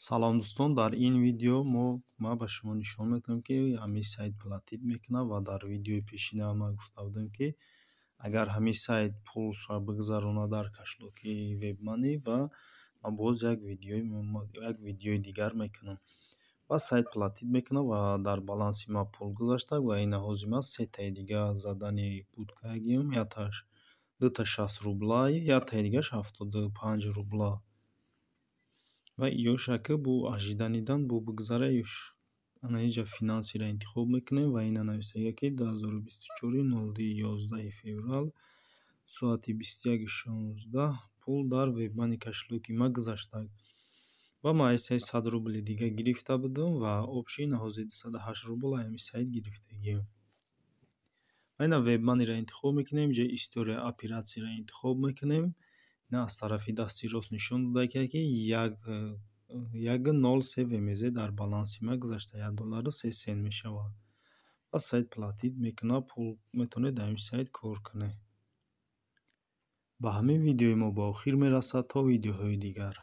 Салом, дӯстон! Дар ин видео мо ман ба шумо нишон медиҳам, ки ҳамин сайт платить мекунад. Ва дар видеои пешина ман гуфта будам, ки агар ҳамин сайт пулша бигзаронад дар кошелёки WebMoney, ва ман боз як видеои дигар мекунам. Ва сайт платить мекунад ва дар баланси ман пул гузашта. Ва ина ҳозир ман сетаи дига задание буд кардагиам: якташ дута 60 рубла, яктаи дигааш 75 рубла. Ва ёша ки бу ожиданидан бу бигзара, ёш ана инҷа финансиро интихоб мекунем. Ва ина нависага, ки 2024-02-11 феврал соати 21:16 пул дар WebMoney кошелёки ман гузашта. Ва ман аз сайт 100 рубли дига гирифта будам ва общий ина ҳозир 208 рубл аз ҳамин сайт гирифтагиам. Ва ина WebMoney-ро интихоб мекунем, инҷа «История операцияро» интихоб мекунем. Ина аз тарафи дасти рост нишон дода, ки 1,03 ВМЗ дар баланси ман гузашта, 1 доллару 3 сент мешавад. Ва сайт платить мекунад, пул метавонед дар ҳамин сайт кор кунед. Ба ҳамин видеои мо ба охир мерасад. То видеоҳои дигар.